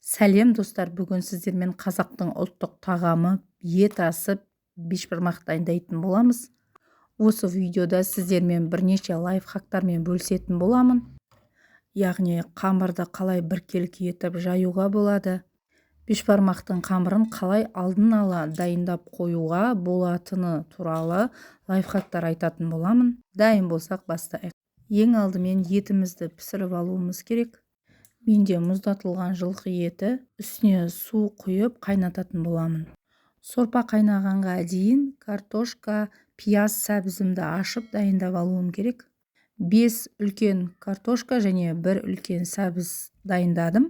Сәлем, достар! Бүгін сіздермен қазақтың ұлттық тағамы ет асы, бешбармақ дайындайтын боламыз. Осы видеода сіздермен бірнеше лайфхактармен бөлісетін боламын, яғни қамырды қалай біркелкі етіп жаюға болады, бешбармақтың қамырын қалай алдын ала дайындап қоюға болатыны туралы лайфхактар айтатын боламын. Дайын болсақ, бастайық. Ең алдымен етімізді пісіріп алуымыз керек. Менде мұздатылған жылқы еті. Үстіне су құйып қайнататын боламын. Сорпа қайнағанға дейін картошка, пияз, сәбізімді ашып дайындап алуым керек. Бес үлкен картошка және бір үлкен сәбіз дайындадым.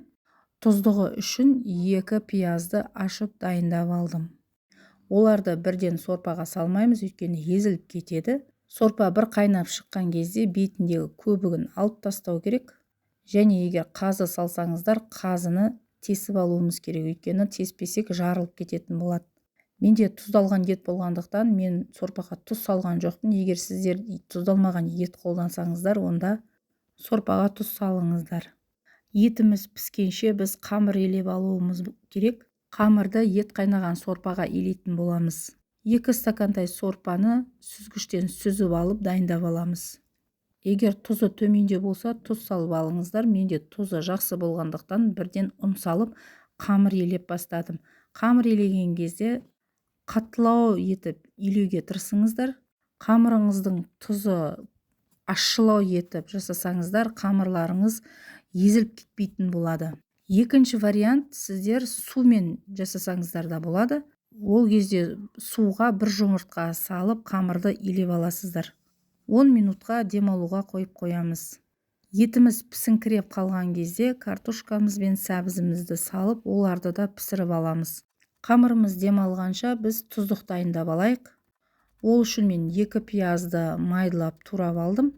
Тұздығы үшін екі пиязды ашып дайындап алдым. Оларды бірден сорпаға салмаймыз, өйткені езіліп кетеді. Сорпа бір қайнап шыққан кезде бетіндегі көбігін алып тастау керек. Және егер қазы салсаңыздар, қазыны тесіп алуымыз керек, өйткені теспесек, жарылып кететін болады. Менде тұздалған ет болғандықтан, мен сорпаға тұз салған жоқпын. Егер сіздер тұздалмаған ет қолдансаңыздар, онда сорпаға тұз салыңыздар. Етіміз піскенше, біз қамыр илеп алуымыз керек. Қамырды ет қайнаған сорпаға илейтін боламыз. 2 стакандай сорпаны сүзгіштен сүзіп алып дайындап аламыз. Егер тұзы төмендеу болса, тұз салып алыңыздар. Менде тұзы жақсы болғандықтан, бірден ұн салып, қамыр илеп бастадым. Қамыр илеген кезде қаттылау етіп илеуге тырысыңыздар. Қамырыңыздың тұзы ащылау етіп жасасаңыздар, қамырларыңыз езіліп кетпейтін болады. Екінші вариант: сіздер сумен жасасаңыздар да болады. Ол кезде суға бір жұмыртқа салып, қамырды илеп аласыздар. 10 минутқа демалуға қойып қоямыз. Етіміз пісіңкіреп қалған кезде картошкамыз бен сәбізімізді салып, оларды да пісіріп аламыз. Қамырымыз демалғанша, біз тұздық дайындап алайық. Ол үшін мен екі пиязды майдалап турап алдым.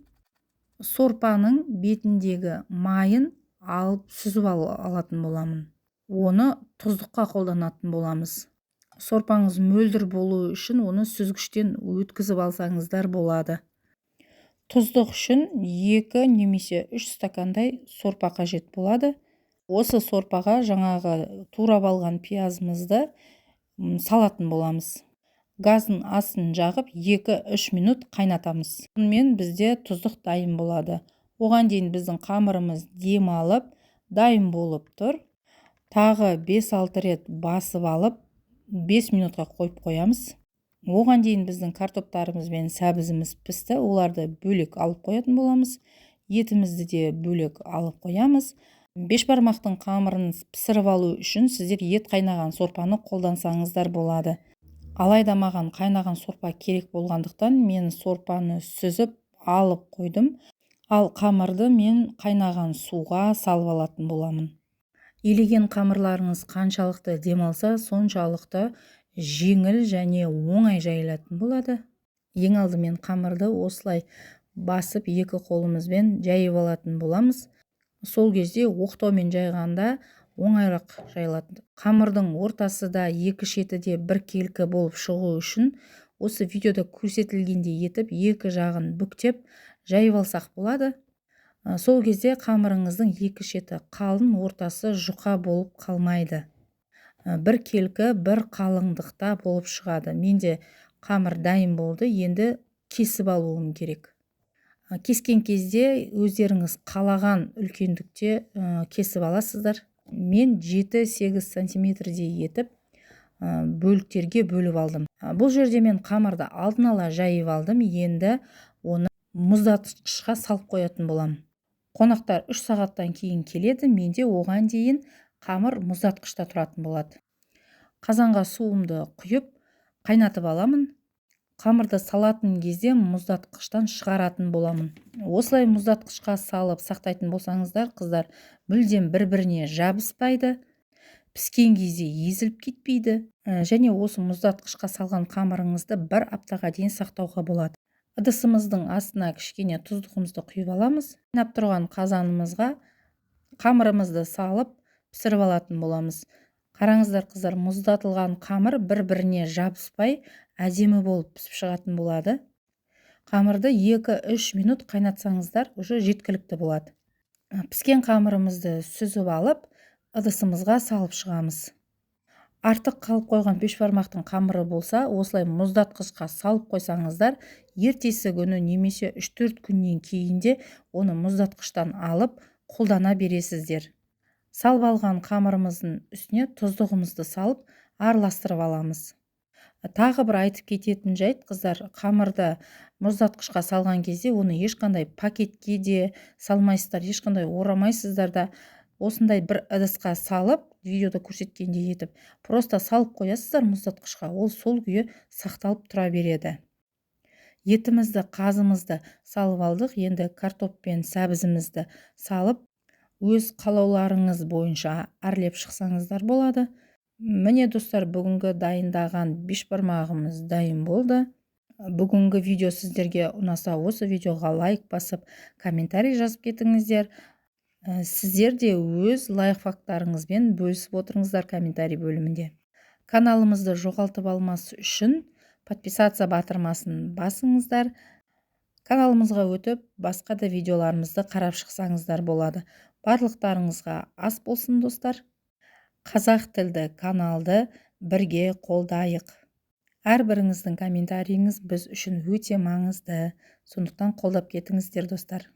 Сорпаның бетіндегі майын алып, сүзіп алатын боламын. Оны тұздыққа қолданатын боламыз. Сорпаңыз мөлдір болу үшін оны сүзгіштен өткізіп алсаңыздар болады. Тұздық үшін 2 немесе 3 стакандай сорпа қажет болады. Осы сорпаға жаңағы турап алған пиязымызды салатын боламыз. Газдың астын жағып, 2-3 минут қайнатамыз. Сонымен, бізде тұздық дайын болады. Оған дейін біздің қамырымыз демалып, дайын болып тұр. Тағы 5-6 рет басып алып, 5 минутқа қойып қоямыз. Оған дейін біздің картоптарымыз бен сәбізіміз пісті. Оларды бөлек алып қоятын боламыз. Етімізді де бөлек алып қоямыз. Бешбармақтың қамырын пісіріп алу үшін сіздер ет қайнаған сорпаны қолдансаңыздар болады. Алайда маған қайнаған сорпа керек болғандықтан, мен сорпаны сүзіп алып қойдым. Ал қамырды мен қайнаған суға салып алатын боламын. Илеген қамырларыңыз қаншалықты демалса, соншалықты жеңіл және оңай жайылатын болады. Ең алдымен қамырды осылай басып, екі қолымызбен жайып алатын боламыз. Сол кезде оқтаумен жайғанда оңайырақ жайылады. Қамырдың ортасы да, екі шеті де біркелкі болып шығу үшін осы видеода көрсетілгендей етіп, екі жағын бүктеп жайып алсақ болады. Сол кезде қамырыңыздың екі шеті қалың, ортасы жұқа болып қалмайды, біркелкі, бір қалыңдықта болып шығады. Менде қамыр дайын болды. Енді кесіп алуым керек. Кескен кезде өздеріңіз қалаған үлкендікте кесіп аласыздар. Мен 7-8 сантиметрдей етіп бөліктерге бөліп алдым. Бұл жерде мен қамырды алдын ала жайып алдым. Енді оны мұздатқышқа салып қоятын боламын. Қонақтар 3 сағаттан кейін келеді. Менде оған дейін қамыр мұздатқышта тұратын болады. Қазанға суымды құйып, қайнатып аламын. Қамырды салатын кезде мұздатқыштан шығаратын боламын. Осылай мұздатқышқа салып сақтайтын болсаңыздар, қыздар, мүлдем бір біріне жабыспайды, піскен кезде езіліп кетпейді. Және осы мұздатқышқа салған қамырыңызды бір аптаға дейін сақтауға болады. Ыдысымыздың астына кішкене тұздығымызды құйып аламыз. Қайнап тұрған қазанымызға қамырымызды салып, пісіріп алатын боламыз. Қараңыздар, қыздар, мұздатылған қамыр бір біріне жабыспай, әдемі болып пісіп шығатын болады. Қамырды 2-3 минут қайнатсаңыздар, уже жеткілікті болады. Піскен қамырымызды сүзіп алып Ыдысымызға салып шығамыз. Артық қалып қойған бешбармақтың қамыры болса, осылай мұздатқышқа салып қойсаңыздар, ертесі күні немесе 3-4 күннен кейін де оны мұздатқыштан алып қолдана бересіздер. Салып алған қамырымыздың үстіне тұздығымызды салып араластырып аламыз. Тағы бір айтып кететін жайт, қыздар, қамырды мұздатқышқа салған кезде оны ешқандай пакетке де салмайсыздар, ешқандай орамайсыздар да, осындай бір ыдысқа салып, видеода көрсеткендей етіп, просто салып қоясыздар мұздатқышқа, ол сол күйі сақталып тұра береді. Етімізді, қазымызды салып алдық, енді картоп пен сәбізімізді салып, өз қалауларыңыз бойынша әрлеп шықсаңыздар болады. Міне, достар, бүгінгі дайындаған бешбармағымыз дайын болды. Бүгінгі видео сіздерге ұнаса, осы видеоға лайк басып, комментарий жазып кетіңіздер. Сіздер де өз лайфхактарыңызбен бөлісіп отырыңыздар комментарий бөлімінде. Каналымызды жоғалтып алмас үшін подписаться батырмасын басыңыздар. Каналымызға өтіп, басқа да видеоларымызды қарап шықсаңыздар болады. Барлықтарыңызға ас болсын, достар. Қазақ тілді каналды бірге қолдайық. Әрбіріңіздің комментарийіңіз біз үшін өте маңызды. Сондықтан қолдап кетіңіздер, достар.